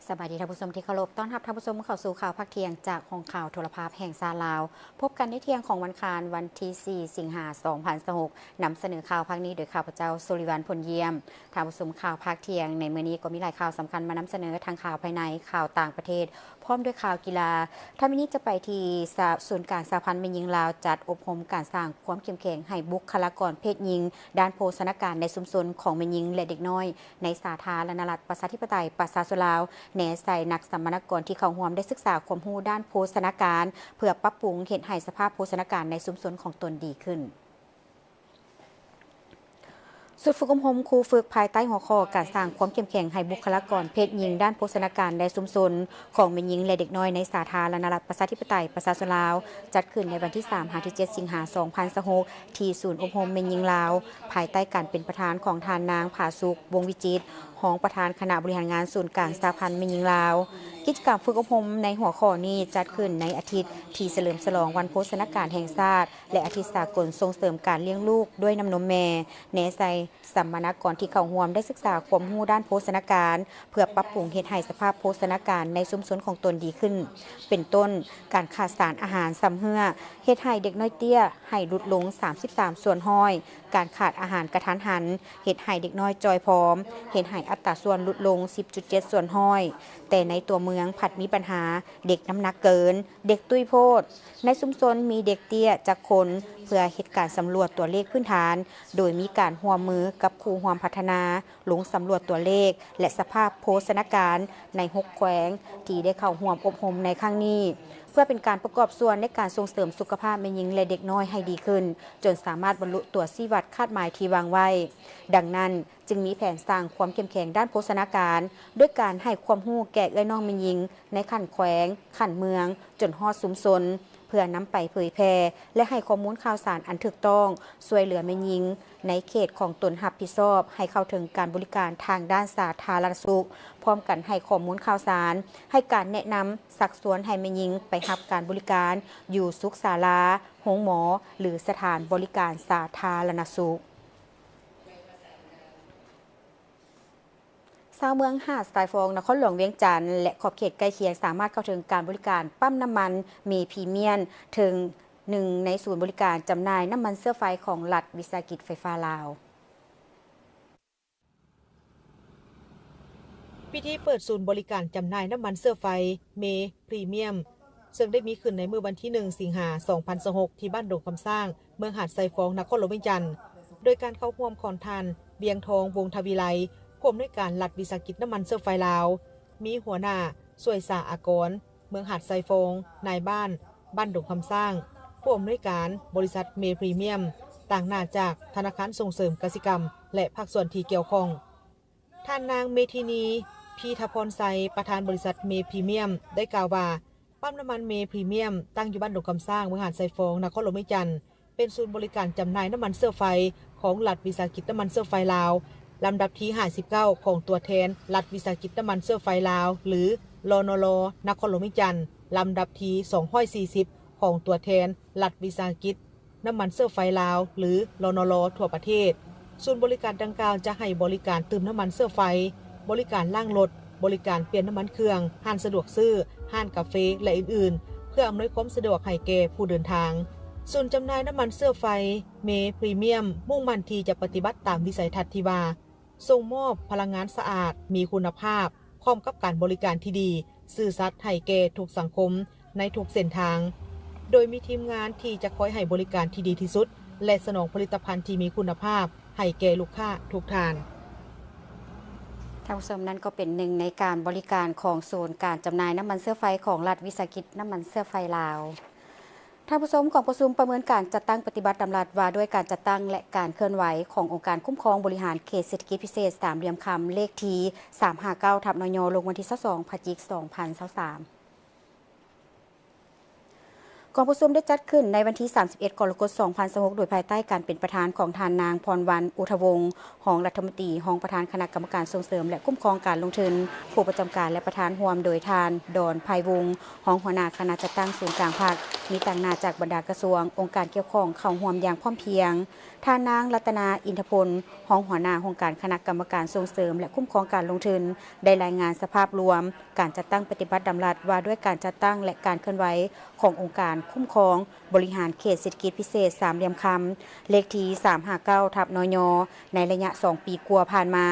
ສະບາຍດີທ່ານຜູ້ຊົມທີ່ເຄົາລົບ, ຕ້ອນຮັບທ່ານຜູ້ຊົມເຂົ້າສູ່ຂ່າວພາກທ່ຽງຈາກຫ້ອງຂ່າວໂທລະພາບແຫ່ງຊາດລາວ. ພົບກັນໃນທ່ຽງຂອງວັນອັງຄານ ວັນທີສີ່ ສິງຫາ ສອງພັນຊາວຫົກ, ນຳສະເໜີຂ່າວພາກນີ້ໂດຍຂ້າພະເຈົ້າ ສຸລິວັນ ພົນຢ້ຽມ. ທ່ານຜູ້ຊົມ, ຂ່າວພາກທ່ຽງໃນມື້ນີ້ກໍມີຫຼາຍຂ່າວສຳຄັນມານຳສະເໜີ, ທັງຂ່າວພາຍໃນ, ຂ່າວຕ່າງປະເທດ ພ້ອມດ້ວຍຂ່າວກິລາ. ຖ້າມື້ນີ້ຈະໄປທີ່ສະ ສູນກາງສະຫະພັນແມ່ຍິງລາວ ຈັດອົບຮົມການສ້າງຄວາມເຂັ້ມແຂງໃຫ້ບຸກຄະລາກອນເພດຍິງ ດ້ານໂພຊະນາການໃນຊຸມຊົນຂອງແມ່ຍິງ ແລະ ເດັກນ້ອຍ ໃນສາທາລະນະລັດ ປະຊາທິປະໄຕ ປະຊາຊົນລາວ ແນໃສ່ນັກສຳມະນາກອນທີ່ເຂົ້າຮ່ວມໄດ້ສຶກສາຄວາມຮູ້ດ້ານໂພຊະນາການ ເພື່ອປັບປຸງເຮັດໃຫ້ສະພາບໂພຊະນາການໃນຊຸມຊົນຂອງຕົນດີຂຶ້ນ. ຊຸດຝຶກອົບຮົມຄູຝຶກພາຍໃຕ້ຫົວຂໍ້ ການສ້າງຄວາມເຂັ້ມແຂງໃຫ້ບຸກຄະລາກອນເພດຍິງດ້ານໂພຊະນາການໃນຊຸມຊົນຂອງແມ່ຍິງ ແລະ ເດັກນ້ອຍໃນສາທາລະນະລັດ ປະຊາທິປະໄຕ ປະຊາຊົນລາວ ຈັດຂຶ້ນໃນວັນທີສາມ ຫາ ທີເຈັດ ສິງຫາ ສອງພັນຊາວຫົກ ທີ່ສູນອົບຮົມແມ່ຍິງລາວ ພາຍໃຕ້ການເປັນປະທານຂອງທ່ານນາງ ຜາສຸກ ວົງວິຈິດ ຮອງປະທານຄະນະບໍລິຫານງານສູນກາງສະຫະພັນແມ່ຍິງລາວ. ກິດຈະກຳຝຶກອົບຮົມໃນຫົວຂໍ້ນີ້ຈັດຂຶ້ນໃນອາທິດທີ່ສະເຫຼີມສະຫຼອງວັນໂພຊະນາການແຫ່ງຊາດ ແລະ ອາທິດສາກົນສົ່ງເສີມການລ້ຽງລູກດ້ວຍນ້ຳນົມແມ່, ແນໃສ່ສຳມະນາກອນທີ່ເຂົ້າຮ່ວມໄດ້ສຶກສາຄວາມຮູ້ດ້ານໂພຊະນາການ ເພື່ອປັບປຸງເຮັດໃຫ້ສະພາບໂພຊະນາການໃນຊຸມຊົນຂອງຕົນດີຂຶ້ນ ເປັນຕົ້ນ ການຂາດສານອາຫານຊຳເຮື້ອ ເຮັດໃຫ້ເດັກນ້ອຍເຕ້ຍ ໃຫ້ຫຼຸດລົງສາມສິບສາມສ່ວນຮ້ອຍ, ການຂາດອາຫານກະທັນຫັນ ເຮັດໃຫ້ເດັກນ້ອຍຈ່ອຍຜອມ, ເຮັດໃຫ້ອັດຕາສ່ວນຫຼຸດລົງສິບຈຸດເຈັດສ່ວນຮ້ອຍ, ແຕ່ໃນຕົວເມືອງພັດມີບັນຫາເດັກນ້ຳໜັກເກີນ, ເດັກຕຸ້ຍໂພດ. ໃນຊຸມຊົນມີເດັກເຕ້ຍຈັກຄົນ? ເພື່ອເຮັດການສຳຫຼວດຕົວເລກພື້ນຖານ ໂດຍມີການຮ່ວມມືກັບຄູ່ຮ່ວມພັດທະນາ ລົງສຳຫຼວດຕົວເລກ ແລະ ສະພາບໂພຊະນາການໃນຫົກແຂວງທີ່ໄດ້ເຂົ້າຮ່ວມອົບຮົມໃນຄັ້ງນີ້ ເພື່ອເປັນການປະກອບສ່ວນໃນການສົ່ງເສີມສຸຂະພາບແມ່ຍິງ ແລະ ເດັກນ້ອຍໃຫ້ດີຂຶ້ນ ຈົນສາມາດບັນລຸຕົວຊີ້ວັດຄາດໝາຍທີ່ວາງໄວ້. ດັ່ງນັ້ນ, ຈຶ່ງມີແຜນສ້າງຄວາມເຂັ້ມແຂງດ້ານໂພຊະນາການ ດ້ວຍການໃຫ້ຄວາມຮູ້ແກ່ເອື້ອຍນ້ອງແມ່ຍິງໃນຂັ້ນແຂວງ, ຂັ້ນເມືອງ, ຈົນຮອດຊຸມຊົນ ເພື່ອນຳໄປເຜີຍແຜ່ ແລະ ໃຫ້ຂໍ້ມູນຂ່າວສານອັນຖືກຕ້ອງ ຊ່ວຍເຫຼືອແມ່ຍິງໃນເຂດຂອງຕົນຮັບຜິດຊອບ ໃຫ້ເຂົ້າເຖິງການບໍລິການທາງດ້ານສາທາລະນະສຸກ, ພ້ອມກັນໃຫ້ຂໍ້ມູນຂ່າວສານ, ໃຫ້ການແນະນຳ, ຊັກຊວນໃຫ້ແມ່ຍິງໄປຮັບການບໍລິການຢູ່ສຸກສາລາ, ໂຮງໝໍ ຫຼື ສະຖານບໍລິການສາທາລະນະສຸກ. ຊາວເມືອງຫາດຊາຍຟອງ ນະຄອນຫຼວງວຽງຈັນ ແລະ ຂອບເຂດໃກ້ຄຽງ ສາມາດເຂົ້າເຖິງການບໍລິການປ້ຳນ້ຳມັນເມພຣີມຽມ ເຖິງໜຶ່ງໃນສູນບໍລິການຈຳໜ່າຍນ້ຳມັນເຊື້ອໄຟຂອງລັດວິສາຫະກິດໄຟຟ້າລາວ. ພິທີເປີດສູນບໍລິການຈຳໜ່າຍນ້ຳມັນເຊື້ອໄຟເມພຣີມຽມ ເຊິ່ງໄດ້ມີຂຶ້ນໃນມື້ວັນທີໜຶ່ງ ສິງຫາ ສອງພັນຊາວຫົກ ທີ່ບ້ານດົງຄຳຊ້າງ ເມືອງຫາດຊາຍຟອງ ນະຄອນຫຼວງວຽງຈັນ ໂດຍການເຂົ້າຮ່ວມຂອງທ່ານ ວຽງທອງ ວົງທະວີໄລ ຜູ້ອຳນວຍການລັດວິສາຫະກິດນ້ຳມັນເຊື້ອໄຟລາວ, ມີຫົວໜ້າ ຊ່ວຍສາອາກອນ ເມືອງຫາດຊາຍຟອງ, ນາຍບ້ານ ບ້ານດົງຄຳຊ້າງ, ຜູ້ອຳນວຍການບໍລິສັດເມພຣີມຽມ, ຕາງໜ້າຈາກທະນາຄານສົ່ງເສີມກະສິກຳ ແລະ ພາກສ່ວນທີ່ກ່ຽວຂ້ອງ. ທ່ານນາງ ເມທິນີ ພີທະພອນໄຊ ປະທານບໍລິສັດເມພຣີມຽມ ໄດ້ກ່າວວ່າ, ປ້ຳນ້ຳມັນເມພຣີມຽມ ຕັ້ງຢູ່ບ້ານດົງຄຳຊ້າງ ເມືອງຫາດຊາຍຟອງ ນະຄອນຫຼວງວຽງຈັນ ເປັນສູນບໍລິການຈຳໜ່າຍນ້ຳມັນເຊື້ອໄຟຂອງລັດວິສາຫະກິດນ້ຳມັນເຊື້ອໄຟລາວ, ລຳດັບທີຫ້າສິບເກົ້າຂອງຕົວແທນລັດວິສາຫະກິດນ້ຳມັນເຊື້ອໄຟລາວ ຫຼື ລນລ ນະຄອນຫຼວງວຽງຈັນ, ລຳດັບທີສອງຮ້ອຍສີ່ສິບຂອງຕົວແທນລັດວິສາຫະກິດນ້ຳມັນເຊື້ອໄຟລາວ ຫຼື ລນລ ທົ່ວປະເທດ. ສູນບໍລິການດັ່ງກ່າວຈະໃຫ້ບໍລິການຕື່ມນ້ຳມັນເຊື້ອໄຟ, ບໍລິການລ້າງລົດ, ບໍລິການປ່ຽນນ້ຳມັນເຄື່ອງ, ຮ້ານສະດວກຊື້, ຮ້ານກາເຟ ແລະ ອື່ນໆ ເພື່ອອຳນວຍຄວາມສະດວກໃຫ້ແກ່ຜູ້ເດີນທາງ. ສູນຈຳໜ່າຍນ້ຳມັນເຊື້ອໄຟເມພຣີມຽມ ມຸ່ງໝັ້ນທີ່ຈະປະຕິບັດຕາມວິໄສທັດທີ່ວ່າ ສົ່ງມອບພະລັງງານສະອາດ, ມີຄຸນນະພາບ, ພ້ອມກັບການບໍລິການທີ່ດີ, ຊື່ສັດໃຫ້ແກ່ທຸກສັງຄົມໃນທຸກເສັ້ນທາງ, ໂດຍມີທີມງານທີ່ຈະຄອຍໃຫ້ບໍລິການທີ່ດີທີ່ສຸດ ແລະ ສະໜອງຜະລິດຕະພັນທີ່ມີຄຸນນະພາບໃຫ້ແກ່ລູກຄ້າທຸກທ່ານ. ທ່ານຜູ້ຊົມ, ນັ້ນກໍເປັນໜຶ່ງໃນການບໍລິການຂອງສູນການຈຳໜ່າຍນ້ຳມັນເຊື້ອໄຟຂອງລັດວິສາຫະກິດນ້ຳມັນເຊື້ອໄຟລາວ. ທ່ານຜູ້ຊົມ, ກອງປະຊຸມປະເມີນການຈັດຕັ້ງປະຕິບັດດຳລັດວ່າດ້ວຍການຈັດຕັ້ງ ແລະ ການເຄື່ອນໄຫວຂອງອົງການຄຸ້ມຄອງບໍລິຫານເຂດເສດຖະກິດພິເສດສາມຫຼ່ຽມຄຳ ເລກທີສາມຫ້າເກົ້າ ທັບ ນຍ ລົງວັນທີຊາວສອງ ພະຈິກ ສອງພັນຊາວສາມ. ກອງປະຊຸມໄດ້ຈັດຂຶ້ນໃນວັນທີສາມສິບເອັດ ກໍລະກົດ ສອງພັນຊາວຫົກ ໂດຍພາຍໃຕ້ການເປັນປະທານຂອງທ່ານນາງ ພອນວັນ ອຸທະວົງ ຮອງລັດຖະມົນຕີ ຮອງປະທານຄະນະກຳມະການສົ່ງເສີມ ແລະ ຄຸ້ມຄອງການລົງທຶນ, ຜູ້ປະຈຳການ ແລະ ປະທານຮ່ວມໂດຍທ່ານ ດອນ ໄພວົງ ຮອງຫົວໜ້າຄະນະຈັດຕັ້ງສູນກາງພັກ, ມີຕາງໜ້າຈາກບັນດາກະຊວງ, ອົງການກ່ຽວຂ້ອງເຂົ້າຮ່ວມຢ່າງພ້ອມພຽງ. ທ່ານນາງ ລັດຕະນາ ອິນທະພົນ ຮອງຫົວໜ້າຫ້ອງການຄະນະກຳມະການສົ່ງເສີມ ແລະ ຄຸ້ມຄອງການລົງທຶນ ໄດ້ລາຍງານສະພາບລວມການຈັດຕັ້ງປະຕິບັດດຳລັດວ່າດ້ວຍການຈັດຕັ້ງ ແລະ ການເຄື່ອນໄຫວຂອງອົງການຄຸ້ມຄອງບໍລິຫານເຂດເສດຖະກິດພິເສດສາມຫຼ່ຽມຄຳ ເລກທີສາມຫ້າເກົ້າ ທັບ ນຍ ໃນໄລຍະສອງປີກວ່າຜ່ານມາ,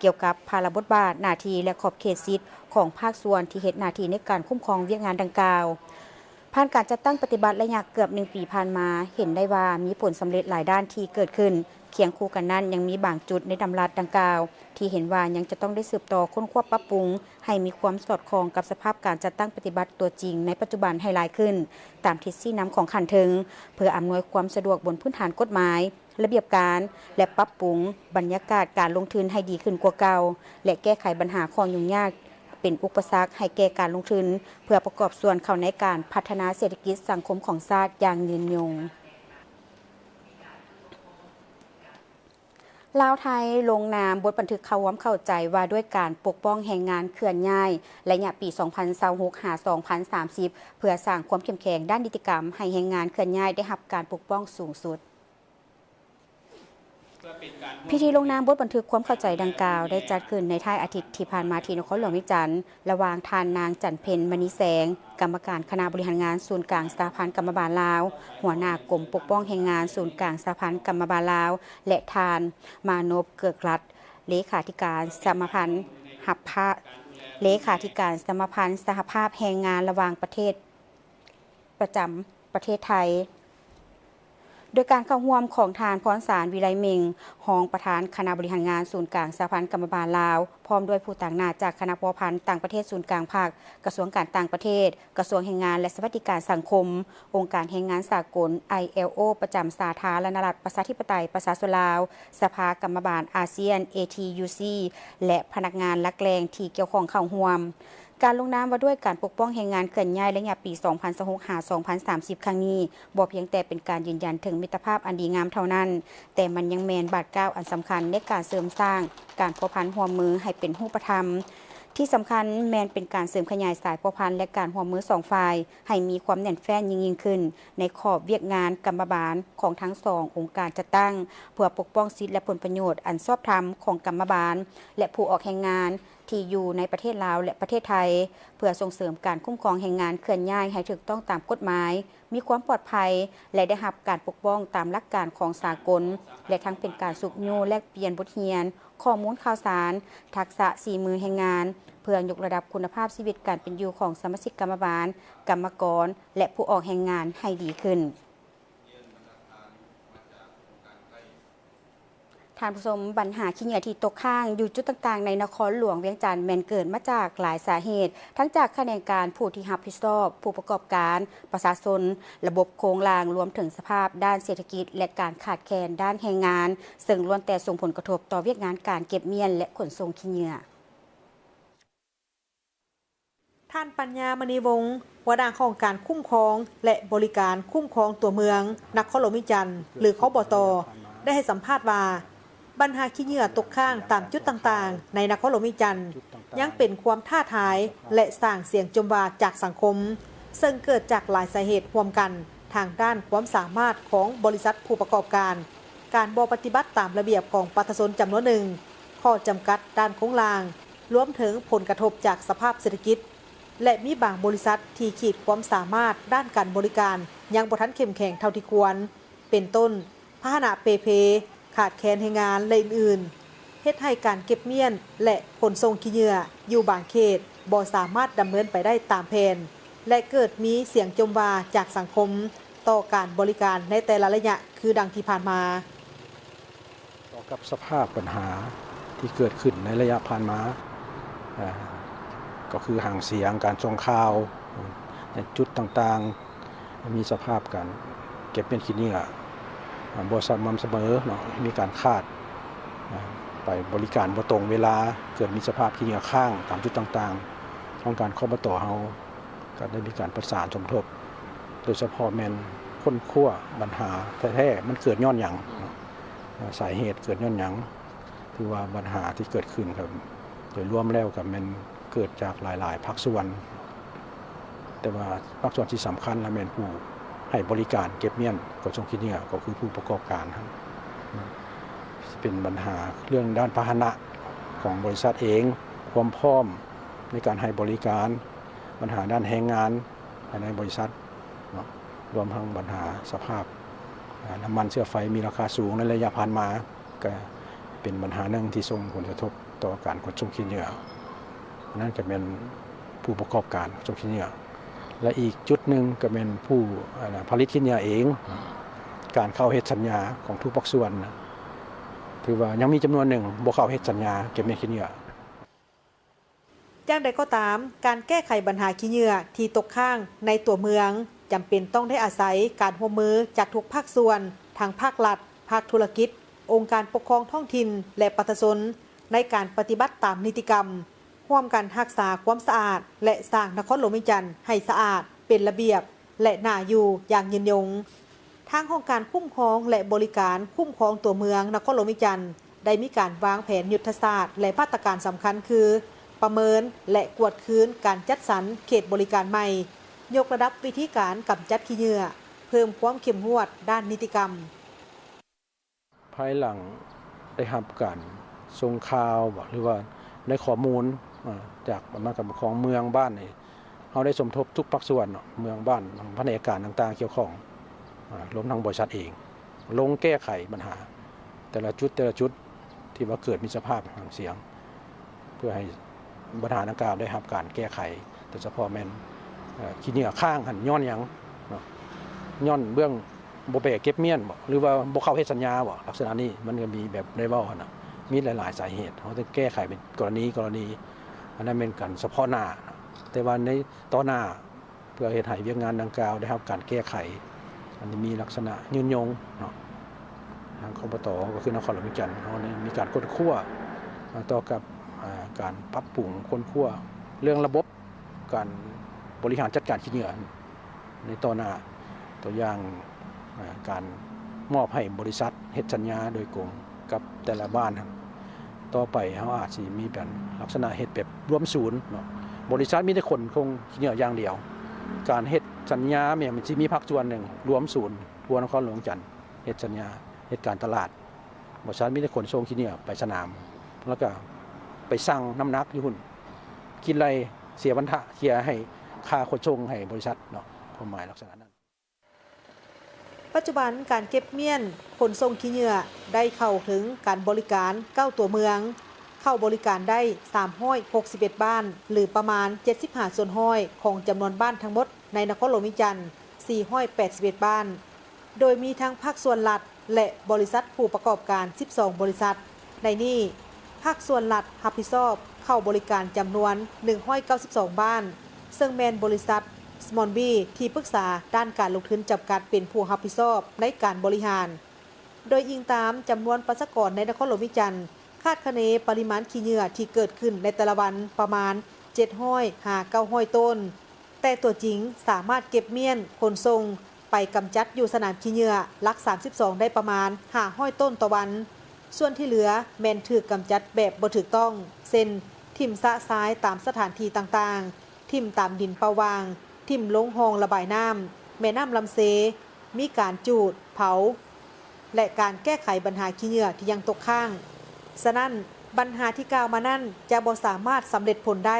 ກ່ຽວກັບພາລະບົດບາດ, ໜ້າທີ່ ແລະ ຂອບເຂດສິດຂອງພາກສ່ວນທີ່ເຮັດໜ້າທີ່ໃນການຄຸ້ມຄອງວຽກງານດັ່ງກ່າວ. ຜ່ານການຈັດຕັ້ງປະຕິບັດໄລຍະເກືອບໜຶ່ງປີຜ່ານມາ, ເຫັນໄດ້ວ່າມີຜົນສຳເລັດຫຼາຍດ້ານທີ່ເກີດຂຶ້ນ. ຄຽງຄູ່ກັນນັ້ນ, ຍັງມີບາງຈຸດໃນດຳລັດດັ່ງກ່າວ ທີ່ເຫັນວ່າຍັງຈະຕ້ອງໄດ້ສືບຕໍ່ຄົ້ນຄວ້າປັບປຸງ ໃຫ້ມີຄວາມສອດຄ່ອງກັບສະພາບການຈັດຕັ້ງປະຕິບັດຕົວຈິງໃນປັດຈຸບັນໃຫ້ຫຼາຍຂຶ້ນ, ຕາມທິດຊີ້ນຳຂອງຂັ້ນເທິງ, ເພື່ອອຳນວຍຄວາມສະດວກບົນພື້ນຖານກົດໝາຍ, ລະບຽບການ ແລະ ປັບປຸງບັນຍາກາດການລົງທຶນໃຫ້ດີຂຶ້ນກວ່າເກົ່າ ແລະ ແກ້ໄຂບັນຫາຂໍ້ຫຍຸ້ງຍາກເປັນອຸປະສັກໃຫ້ແກ່ການລົງທຶນ ເພື່ອປະກອບສ່ວນເຂົ້າໃນການພັດທະນາເສດຖະກິດສັງຄົມຂອງຊາດຢ່າງຍືນຍົງ. ລາວ-ໄທ ລົງນາມບົດບັນທຶກຄວາມເຂົ້າໃຈວ່າດ້ວຍການປົກປ້ອງແຮງງານເຄື່ອນຍ້າຍ ໄລຍະປີສອງພັນຊາວຫົກ ຫາ ສອງພັນສາມສິບ ເພື່ອສ້າງຄວາມເຂັ້ມແຂງດ້ານນິຕິກຳໃຫ້ແຮງງານເຄື່ອນຍ້າຍໄດ້ຮັບການປົກປ້ອງສູງສຸດ. ພິທີລົງນາມບົດບັນທຶກຄວາມເຂົ້າໃຈດັ່ງກ່າວ ໄດ້ຈັດຂຶ້ນໃນທ້າຍອາທິດທີ່ຜ່ານມາທີ່ນະຄອນຫຼວງວຽງຈັນ ລະຫວ່າງທ່ານນາງ ຈັນເພັນ ມະນີແສງ ກຳມະການຄະນະບໍລິຫານງານສູນກາງສະຫະພັນກຳມະບານລາວ, ຫົວໜ້າກົມປົກປ້ອງແຮງງານສູນກາງສະຫະພັນກຳມະບານລາວ ແລະ ທ່ານ ມານົບ ເກີກລັດ ເລຂາທິການສະມາພັນ ຮັບພະ ເລຂາທິການສະມາພັນສະຫະພາບແຮງງານລະຫວ່າງປະເທດ ປະຈຳປະເທດໄທ, ໂດຍການເຂົ້າຮ່ວມຂອງທ່ານ ພອນສານ ວິໄລເມັງ ຮອງປະທານຄະນະບໍລິຫານງານສູນກາງສະຫະພັນກຳມະບານລາວ, ພ້ອມດ້ວຍຜູ້ຕາງໜ້າຈາກຄະນະພົວພັນຕ່າງປະເທດສູນກາງພັກ, ກະຊວງການຕ່າງປະເທດ, ກະຊວງແຮງງານ ແລະ ສະຫວັດດີການສັງຄົມ, ອົງການແຮງງານສາກົນ ໄອແອລໂອ ປະຈຳສາທາລະນະລັດ ປະຊາທິປະໄຕ ປະຊາຊົນລາວ, ສະພາກຳມະບານອາຊຽນ ເອທີຢູຊີ ແລະ ພະນັກງານຫຼັກແຫຼ່ງທີ່ກ່ຽວຂ້ອງເຂົ້າຮ່ວມ. ການລົງນາມວ່າດ້ວຍການປົກປ້ອງແຮງງານເຄື່ອນຍ້າຍໄລຍະປີສອງພັນຊາວຫົກ ຫາ ສອງພັນສາມສິບ ຄັ້ງນີ້ ບໍ່ພຽງແຕ່ເປັນການຢືນຢັນເຖິງມິດຕະພາບອັນດີງາມເທົ່ານັ້ນ, ແຕ່ມັນຍັງແມ່ນບາດກ້າວອັນສຳຄັນໃນການເສີມສ້າງການພົວພັນຮ່ວມມືໃຫ້ເປັນຮູບປະທຳ. ທີ່ສຳຄັນແມ່ນເປັນການເສີມຂະຫຍາຍສາຍພົວພັນ ແລະ ການຮ່ວມມືສອງຝ່າຍໃຫ້ມີຄວາມແໜ້ນແຟ້ນຍິ່ງໆຂຶ້ນ ໃນຂອບວຽກງານກຳມະບານຂອງທັງສອງອົງການຈັດຕັ້ງ ເພື່ອປົກປ້ອງສິດ ແລະ ຜົນປະໂຫຍດອັນຊອບທຳຂອງກຳມະບານ ແລະ ຜູ້ອອກແຮງງານ ທີ່ຢູ່ໃນປະເທດລາວ ແລະ ປະເທດໄທ ເພື່ອສົ່ງເສີມການຄຸ້ມຄອງແຮງງານເຄື່ອນຍ້າຍໃຫ້ຖືກຕ້ອງຕາມກົດໝາຍ, ມີຄວາມປອດໄພ ແລະ ໄດ້ຮັບການປົກປ້ອງຕາມຫຼັກການຂອງສາກົນ, ແລະ ທັງເປັນການຊຸກຍູ້ແລກປ່ຽນບົດຮຽນ, ຂໍ້ມູນຂ່າວສານ, ທັກສະສີມືແຮງງານ, ເພື່ອຍົກລະດັບຄຸນນະພາບຊີວິດການເປັນຢູ່ຂອງສະມາຊິກກຳມະບານ, ກຳມະກອນ ແລະ ຜູ້ອອກແຮງງານໃຫ້ດີຂຶ້ນ. ທ່ານຜູ້ຊົມ, ບັນຫາຂີ້ເຫຍື້ອທີ່ຕົກຄ້າງຢູ່ຈຸດຕ່າງໆໃນນະຄອນຫຼວງວຽງຈັນ ແມ່ນເກີດມາຈາກຫຼາຍສາເຫດ, ທັງຈາກຂະແໜງການຜູ້ທີ່ຮັບຜິດຊອບ, ຜູ້ປະກອບການ, ປະຊາຊົນ, ລະບົບໂຄງລ່າງ, ລວມເຖິງສະພາບດ້ານເສດຖະກິດ ແລະ ການຂາດແຄນດ້ານແຮງງານ, ເຊິ່ງລ້ວນແຕ່ສົ່ງຜົນກະທົບຕໍ່ວຽກງານການເກັບມ້ຽນ ແລະ ຂົນສົ່ງຂີ້ເຫຍື້ອ. ທ່ານ ປັນຍາ ມະນີວົງ ຫົວໜ້າຫ້ອງການຄຸ້ມຄອງ ແລະ ບໍລິການຄຸ້ມຄອງຕົວເມືອງ ນະຄອນຫຼວງວຽງຈັນ ຫຼື ຄບຕ ໄດ້ໃຫ້ສຳພາດວ່າ ບັນຫາຂີ້ເຫຍື້ອຕົກຄ້າງຕາມຈຸດຕ່າງໆ ໃນນະຄອນຫຼວງວຽງຈັນ ຍັງເປັນຄວາມທ້າທາຍ ແລະ ສ້າງສຽງຈົ່ມວ່າຈາກສັງຄົມ, ເຊິ່ງເກີດຈາກຫຼາຍສາເຫດຮ່ວມກັນ ທາງດ້ານຄວາມສາມາດຂອງບໍລິສັດຜູ້ປະກອບການ, ການບໍ່ປະຕິບັດຕາມລະບຽບຂອງປະຊາຊົນຈຳນວນໜຶ່ງ, ຂໍ້ຈຳກັດດ້ານໂຄງລ່າງ, ລວມເຖິງຜົນກະທົບຈາກສະພາບເສດຖະກິດ ແລະ ມີບາງບໍລິສັດທີ່ຂີດຄວາມສາມາດດ້ານການບໍລິການຍັງບໍ່ທັນເຂັ້ມແຂງເທົ່າທີ່ຄວນ, ເປັນຕົ້ນ ພາຫະນະເປ່ເພ, ຂາດແຄນແຮງງານ ແລະ ອື່ນໆ, ເຮັດໃຫ້ການເກັບມ້ຽນ ແລະ ຂົນສົ່ງຂີ້ເຫຍື້ອຢູ່ບາງເຂດບໍ່ສາມາດດຳເນີນໄປໄດ້ຕາມແຜນ ແລະ ເກີດມີສຽງຈົ່ມວ່າຈາກສັງຄົມຕໍ່ການບໍລິການໃນແຕ່ລະໄລຍະ ຄືດັ່ງທີ່ຜ່ານມາ. ຕໍ່ກັບສະພາບບັນຫາທີ່ເກີດຂຶ້ນໃນໄລຍະຜ່ານມາ, ເອີ່ ກໍຄືຫາງສຽງ, ການສົ່ງຂ່າວ, ໃນຈຸດຕ່າງໆ ມີສະພາບການເກັບມ້ຽນຂີ້ເຫຍື້ອ ອາ ບໍ່ສະໝ່ຳສະເໝີເນາະ, ມີການຂາດ, ອາ ໄປບໍລິການບໍ່ຕົງເວລາ, ເກີດມີສະພາບຂີ້ເຫຍື້ອຄ້າງຕາມຈຸດຕ່າງໆ. ທາງການ ຄບຕ ເຮົາກໍໄດ້ມີການປະສານສົມທົບ ໂດຍສະເພາະແມ່ນຄົ້ນຄວ້າບັນຫາແທ້ໆ ມັນເກີດຍ້ອນຫຍັງເນາະ ສາເຫດເກີດຍ້ອນຫຍັງ. ຖືວ່າບັນຫາທີ່ເກີດຂຶ້ນກໍໂດຍລວມແລ້ວກໍແມ່ນເກີດຈາກຫຼາຍໆພາກສ່ວນ ແຕ່ວ່າພາກສ່ວນທີ່ສຳຄັນລະແມ່ນຜູ້ໃຫ້ບໍລິການເກັບມ້ຽນຂົນສົ່ງຂີ້ເຫຍື້ອ ກໍຄືຜູ້ປະກອບການ ເປັນບັນຫາເລື່ອງດ້ານພາຫະນະຂອງບໍລິສັດເອງ, ຄວາມພ້ອມໃນການໃຫ້ບໍລິການ, ບັນຫາດ້ານແຮງງານພາຍໃນບໍລິສັດເນາະ, ລວມທັງບັນຫາສະພາບ ອາ ນ້ຳມັນເຊື້ອໄຟມີລາຄາສູງໃນໄລຍະຜ່ານມາ ກະເປັນບັນຫາໜຶ່ງທີ່ສົ່ງຜົນກະທົບຕໍ່ການຂົນສົ່ງຂີ້ເຫຍື້ອ. ອັນນັ້ນກະແມ່ນຜູ້ປະກອບການສົ່ງຂີ້ເຫຍື້ອ ແລະ ອີກຈຸດໜຶ່ງກະແມ່ນຜູ້ ອາ ຜະລິດຂີ້ເຫຍື້ອເອງ. ການເຂົ້າເຮັດສັນຍາຂອງທຸກພາກສ່ວນ ຖືວ່າຍັງມີຈຳນວນໜຶ່ງບໍ່ເຂົ້າເຮັດສັນຍາເກັບມ້ຽນຂີ້ເຫຍື້ອ. ຢ່າງໃດກໍຕາມ, ການແກ້ໄຂບັນຫາຂີ້ເຫຍື້ອທີ່ຕົກຄ້າງໃນຕົວເມືອງ ຈຳເປັນຕ້ອງໄດ້ອາໄສການຮ່ວມມືຈາກທຸກພາກສ່ວນ, ທັງພາກລັດ, ພາກທຸລະກິດ, ອົງການປົກຄອງທ້ອງຖິ່ນ ແລະ ປະຊາຊົນ ໃນການປະຕິບັດຕາມນິຕິກຳ, ຮ່ວມກັນຮັກສາຄວາມສະອາດ ແລະ ສ້າງນະຄອນຫຼວງວຽງຈັນໃຫ້ສະອາດ, ເປັນລະບຽບ ແລະ ໜ້າຢູ່ຢ່າງຍືນຍົງ. ທາງຫ້ອງການຄຸ້ມຄອງ ແລະ ບໍລິການຄຸ້ມຄອງຕົວເມືອງນະຄອນຫຼວງວຽງຈັນ ໄດ້ມີການວາງແຜນຍຸດທະສາດ ແລະ ມາດຕະການສຳຄັນຄື ປະເມີນ ແລະ ກວດຄືນການຈັດສັນເຂດບໍລິການໃໝ່, ຍົກລະດັບວິທີການກຳຈັດຂີ້ເຫຍື້ອ, ເພີ່ມຄວາມເຂັ້ມງວດດ້ານນິຕິກຳ. ພາຍຫຼັງໄດ້ຮັບການສົ່ງຂ່າວບໍ ຫຼືວ່າໄດ້ຂໍ້ມູນ ອາ ຈາກອຳນາດການປົກຄອງເມືອງບ້ານນີ້ ເຮົາໄດ້ສົມທົບທຸກພາກສ່ວນເນາະ ເມືອງບ້ານ ພະແນກການຕ່າງໆກ່ຽວຂ້ອງ ອາ ລວມທັງບໍລິສັດເອງ ລົງແກ້ໄຂບັນຫາແຕ່ລະຈຸດ ແຕ່ລະຈຸດ ທີ່ວ່າເກີດມີສະພາບຫາງສຽງ ເພື່ອໃຫ້ບັນຫາດັ່ງກ່າວໄດ້ຮັບການແກ້ໄຂ ໂດຍສະເພາະແມ່ນ ເອີ ຂີ້ເຫຍື້ອຄ້າງຫັ້ນຍ້ອນຫຍັງເນາະ ຍ້ອນເບື້ອງບໍ່ແບກເກັບມ້ຽນບໍ ຫຼືວ່າບໍ່ເຂົ້າເຮັດສັນຍາບໍ ລັກສະນະນີ້ມັນກໍມີແບບໄດ້ເວົ້າຫັ້ນນະ ມີຫຼາຍໆສາເຫດ ເຮົາຕ້ອງແກ້ໄຂເປັນກໍລະນີ ກໍລະນີ ອັນນັ້ນແມ່ນການສະເພາະໜ້າ ແຕ່ວ່າໃນຕໍ່ໜ້າ ເພື່ອເຮັດໃຫ້ວຽກງານດັ່ງກ່າວໄດ້ຮັບການແກ້ໄຂ ອັນມີລັກສະນະຍືນຍົງເນາະ ທາງ ຄບຕ ກໍຄືນະຄອນຫຼວງວຽງຈັນ ເຮົາໄດ້ມີການຄົ້ນຄວ້າ ອາ ຕໍ່ກັບ ອາ ການປັບປຸງຄົ້ນຄວ້າເລື່ອງລະບົບການບໍລິຫານຈັດການຂີ້ເຫຍື້ອໃນຕໍ່ໜ້າ ຕົວຢ່າງ ອາ ການມອບໃຫ້ບໍລິສັດເຮັດສັນຍາໂດຍກົງກັບແຕ່ລະບ້ານ ຕໍ່ໄປເຮົາອາດຊິມີແບບລັກສະນະເຮັດແບບລວມສູນເນາະ ບໍລິສັດມີແຕ່ຂົນສົ່ງຂີ້ເຫຍື້ອຢ່າງດຽວ ການເຮັດສັນຍາແມ່ນມັນຊິມີພາກສ່ວນໜຶ່ງລວມສູນທົ່ວນະຄອນຫຼວງວຽງຈັນ ເຮັດສັນຍາ ເຮັດການຕະຫຼາດ ບໍລິສັດມີແຕ່ຂົນສົ່ງຂີ້ເຫຍື້ອໄປສະໜາມ ແລ້ວກະໄປຊັ່ງນ້ຳໜັກຢູ່ພຸ້ນ ຄິດໄລ່ເສຍພັນທະ ເສຍໃຫ້ຄ່າຂົນສົ່ງໃຫ້ບໍລິສັດເນາະ ຄວາມໝາຍລັກສະນະນັ້ນ. ປັດຈຸບັນການເກັບມ້ຽນຂົນສົ່ງຂີ້ເຫຍື້ອໄດ້ເຂົ້າເຖິງການບໍລິການເກົ້າຕົວເມືອງ, ເຂົ້າບໍລິການໄດ້ສາມຮ້ອຍຫົກສິບເອັດບ້ານ ຫຼື ປະມານເຈັດສິບຫ້າສ່ວນຮ້ອຍຂອງຈຳນວນບ້ານທັງໝົດໃນນະຄອນຫຼວງວຽງຈັນ ສີ່ຮ້ອຍແປດສິບເອັດບ້ານ, ໂດຍມີທັງພາກສ່ວນລັດ ແລະ ບໍລິສັດຜູ້ປະກອບການສິບສອງບໍລິສັດ. ໃນນີ້, ພາກສ່ວນລັດຮັບຜິດຊອບເຂົ້າບໍລິການຈຳນວນໜຶ່ງຮ້ອຍເກົ້າສິບສອງບ້ານ, ເຊິ່ງແມ່ນບໍລິສັດ ສະມອນບີ ທີ່ປຶກສາດ້ານການລົງທຶນຈຳກັດເປັນຜູ້ຮັບຜິດຊອບໃນການບໍລິຫານ. ໂດຍອີງຕາມຈຳນວນປະຊາກອນໃນນະຄອນຫຼວງວຽງຈັນ, ຄາດຄະເນປະລິມານຂີ້ເຫຍື້ອທີ່ເກີດຂຶ້ນໃນແຕ່ລະວັນປະມານເຈັດຮ້ອຍຫາເກົ້າຮ້ອຍໂຕນ. ແຕ່ຕົວຈິງສາມາດເກັບມ້ຽນຂົນສົ່ງໄປກຳຈັດຢູ່ສະໜາມຂີ້ເຫຍື້ອຫຼັກສາມສິບສອງໄດ້ປະມານຫ້າຮ້ອຍໂຕນຕໍ່ວັນ, ສ່ວນທີ່ເຫຼືອແມ່ນຖືກກຳຈັດແບບບໍ່ຖືກຕ້ອງ ເຊັ່ນ ຖິ້ມຊະຊາຍຕາມສະຖານທີ່ຕ່າງໆ, ຖິ້ມຕາມດິນເປົ່າຫວ່າງ, ຖິ້ມລົງຮ່ອງລະບາຍນ້ຳ, ແມ່ນ້ຳລຳເຊ, ມີການຈູດ, ເຜົາ ແລະ ການແກ້ໄຂບັນຫາຂີ້ເຫຍື້ອທີ່ຍັງຕົກຄ້າງ. ສະນັ້ນ, ບັນຫາທີ່ກ່າວມານັ້ນຈະບໍ່ສາມາດສຳເລັດຜົນໄດ້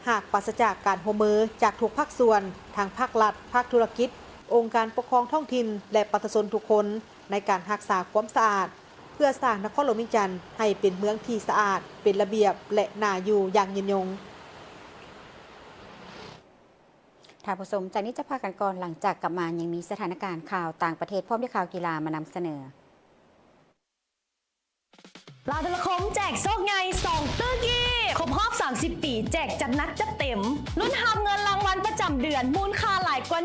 ຫາກປາສະຈາກການຮ່ວມມືຈາກທຸກພາກສ່ວນ, ທັງພາກລັດ, ພາກທຸລະກິດ, ອົງການປົກຄອງທ້ອງຖິ່ນ ແລະ ປະຊາຊົນທຸກຄົນ ໃນການຮັກສາຄວາມສະອາດ ເພື່ອສ້າງນະຄອນຫຼວງວຽງຈັນໃຫ້ເປັນເມືອງທີ່ສະອາດ, ເປັນລະບຽບ ແລະ ໜ້າຢູ່ຢ່າງຍືນຍົງ. ທ່ານຜູ້ຊົມ, ຈາກນີ້ຈະພັກກັນກ່ອນ, ຫຼັງຈາກກັບມາຍັງມີສະຖານະການຂ່າວຕ່າງປະເທດ ພ້ອມດ້ວຍຂ່າວກິລາມານຳສະເໜີ. ລາວໂທລະຄົມແຈກໂຊກໃຫຍ່ສອງຕື້ກີບ ຄົບຮອບສາມສິບປີ ແຈກຈັດໜັກຈັດເຕັມ ລຸ້ນຮັບເງິນລາງວັນປະຈຳເດືອນ ມູນຄ່າຫຼາຍກວ່າ